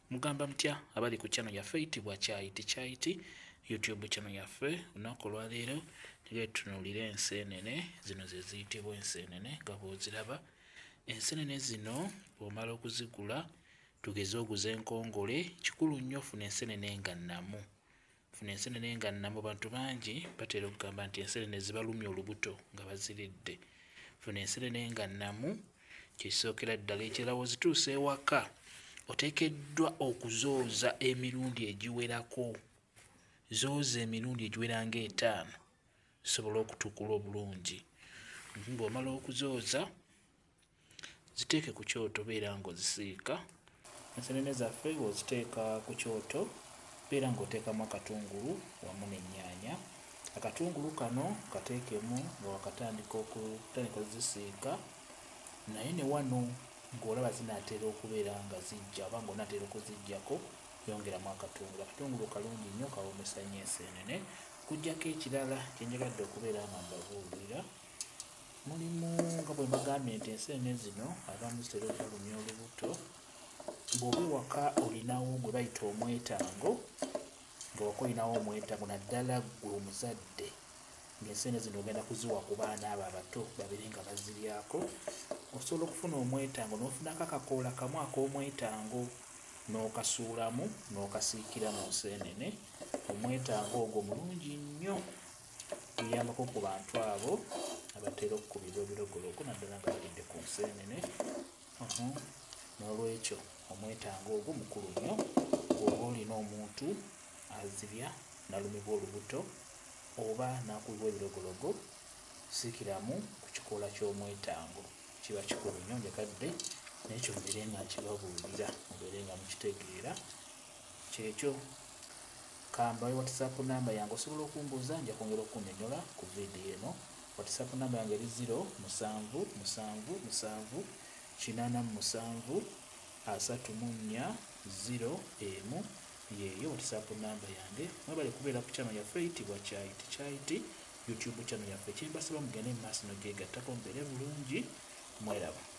Mugamba mutya abali ku channel yaffe eyitibwa Kyayiti Kyayiti YouTube channel yaffe. Olunaku olwaleero tugenda tutunuulira enseenene zino ze ziyitibwa enseenene nga bw'oziraba. Enseenene zino bw'omala okuzigula, tugeze oguze enkongole, kikulu nnyo ofuna enseenene nga nnamu. Funa enseenene nga nnamu. Bantu bangi batera okugamba nti enseenene zibalumya olubuto nga baziridde. Funa enseenene nga nnamu kyekisookera ddala. Ekirala, bw'ozituusa ewaka oteekeddwa okuzooza emirundi egiwerako. Zooza emirundi egiwera ng'etaano zisobole okutukula obulungi. Bw'omala okuzooza ziteeke ku kyoto, beera ng'ozisiika. Enseenene zaffe bw'oziteeka ku kyoto, beera ng'oteekamu akatungulu wamu n'ennyaanya. Akatungulu kano kateekemu nga wakatandika okutandika ozzisiika, naye ne wano ng'olaba zinaatera okubeera nga zijja oba ng'onaatera okuziggyako, yongeramu akatungulu. Akatungulu kalungi nnyo, kawoomesa nnyo enseenene. Okuggyako ekirala kye njagadde okubeera nga mbabuulira, mulimu nga bwe mbagambye nti enseenene zino abamu zitera okubalumya olubuto. Bw'oba ewaka olinawo gwe bayita omwetango, ng'ewaka olinawo omwetango, naddala ggwe omuzadde ng'enseenene zino ogenda kuziwa ku baana abo abato babeere nga baziryako, osobola okufuna omwetango n'ofunako akakoola kamu ak'omwetango n'okasuulamu n'okasiikira mu nseenene. Omwetango ogwo mulungi nnyo, guyambako ku bantu abo abatera okukubibwa ebirogologo naddala nga balidde ku nseenene. Noolwekyo omwetango ogwo mukulu nnyo. Bw'oba olina omuntu azirya n'alumibwa olubuto oba n'akubibwa ebirogologo, siikiramu ku kikoola ky'omwetango, kiba kikulu nnyo. Njagadde n'ekyo mbeere nga nkibabuulira, mubeere nga mukitegeera. Kyekyo, kambawe WhatsApp namba yange, osobola okumbuuza, nja kwongera okunnyonnyola ku vidiyo eno. WhatsApp namba yange eri 077 787 34 01. Yeeyo WhatsApp namba yange. Mwebale kubeera ku channel yaffe eyitibwa Kyayiti Kyayiti YouTube channel yaffe. Kyembasaba mugende mu maaso n'ogyegattako, mubeere bulungi, mweraba.